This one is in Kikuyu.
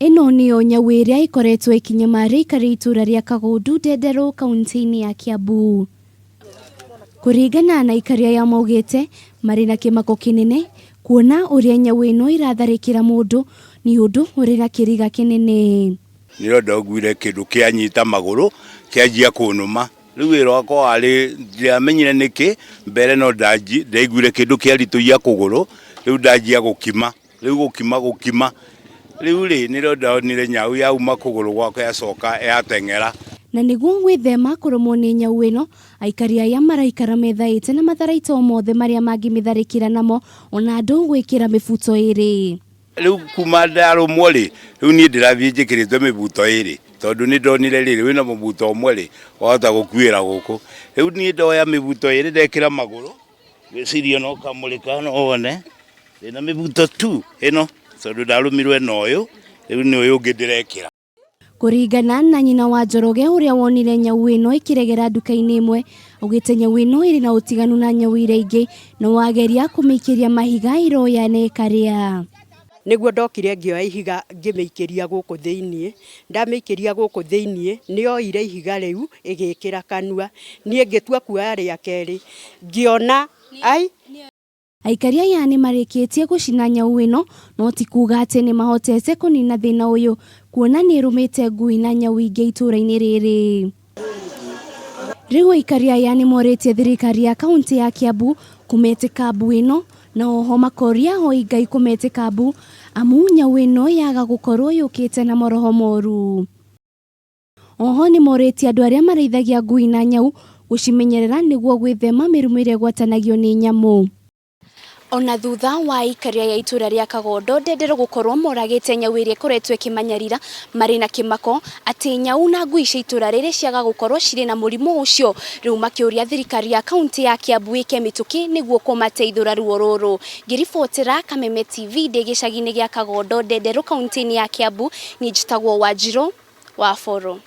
Ĩno nĩyo nyau ĩrĩa ĩkoretwo ĩkĩnyamaria aikari a itũra rĩa Kagondu Ndenderũ kaunti-inĩ ya Kiambu. Kũringana na aikari aya maugĩte marĩ na kĩmako kĩnene kuona ũrĩa nyau ĩno ĩratharĩkĩra mũndũ nĩ ũndũ ũrĩ na kĩriga kĩnene. Nĩrĩo ndaiguire kĩndũ kĩanyita magũrũ kĩanjia kũnũma. Rĩu wĩra wakwa warĩ ndiamenyire nĩkĩ mbere no ndaiguire kĩndũ kĩaritũhia kũgũrũ rĩu ndanjia gũkima. Rĩu gũkima gũkima rĩu rĩ nĩrĩo ndonire nyau yauma kũgũrũ gwakwa yacoka yateng'era. Na nĩguo gwĩthema kũrũmwo nĩ nyau ĩno, aikari aya maraikara methaĩte na matharaita o mothe marĩa mangĩmĩtharĩkĩra namo ona andũ gwĩkĩra mĩbuto ĩrĩ. Rĩu kuma ndarũmwo rĩ, rĩu niĩ ndĩrathiĩ njĩkĩrĩte mĩbuto ĩrĩ tondũ nĩ ndonire rĩrĩ wĩna mũbuto ũmwe rĩ wahota gũkuĩra gũkũ. Rĩu niĩ ndoya mĩbuto ĩrĩ ndekĩra magũrũ, ngwĩciria no kamũrĩka no wone. Ndĩna mĩbuto tu ĩno tondũ ndarũmirwo na ũyũ, rĩu nĩ ũyũ ũngĩ ndĩrekĩra. Kũringana na nyina wa Njoroge ũrĩa wonire nyau ĩno ĩkĩregera nduka-inĩ ĩmwe, augĩte nyau ĩno ĩrĩ na ũtiganu na nyau iria ingĩ na wageria kũmĩikĩria mahiga ĩroya na ĩkarĩa. Nĩguo ndokire ngĩoya ihiga ngĩmĩikĩria gũkũ thĩiniĩ, ndamĩikĩria gũkũ thĩiniĩ, nĩyoire ihiga rĩu ĩgĩkĩra kanua, niĩ ngĩtua kuoya rĩa kerĩ, ngĩona ai! Aikari aya nĩ marĩkĩtie gũcina nyau ĩno no ti kuga atĩ nĩ mahotete kũnina thĩna ũyũ kuona nĩ ĩrũmĩte ngui na nyau ingĩ itũra-inĩ rĩrĩ. Rĩu aikari aya nĩ morĩtie thirikari ya kauntĩ ya Kiambu kũmetĩka mbu ĩno na oho makoria ahoi Ngai kũmetĩka mbu amu nyau ĩno yaga gũkorwo yũkĩte na maroho moru. Oho nĩmorĩtie andũ arĩa marĩithagia ngui na nyau gũcimenyerera nĩguo gwĩthema mĩrimũ ĩrĩa ĩgwatanagio nĩ nyamũ. Ona thutha wa aikari aya a itũra rĩa Kagondo Ndenderũ gũkorwo moragĩte nyau ĩrĩa ĩkoretwo ĩkĩmanyarira marĩ na kĩmako atĩ nyau na ngui cia itũra rĩrĩ ciaga gũkorwo cirĩ na mũrimũ ũcio, rĩu makĩũria thirikari ya kauntĩ ya Kiambu ĩke mĩtũkĩ nĩguo kũmateithũra ruo rũrũ. Ngĩribotera Kameme TV ndĩ gĩcagi-inĩ gĩa Kagondo Ndenderũ kauntĩ-inĩ ya Kiambu, niĩ njĩtagwo Wanjirũ wa Boro.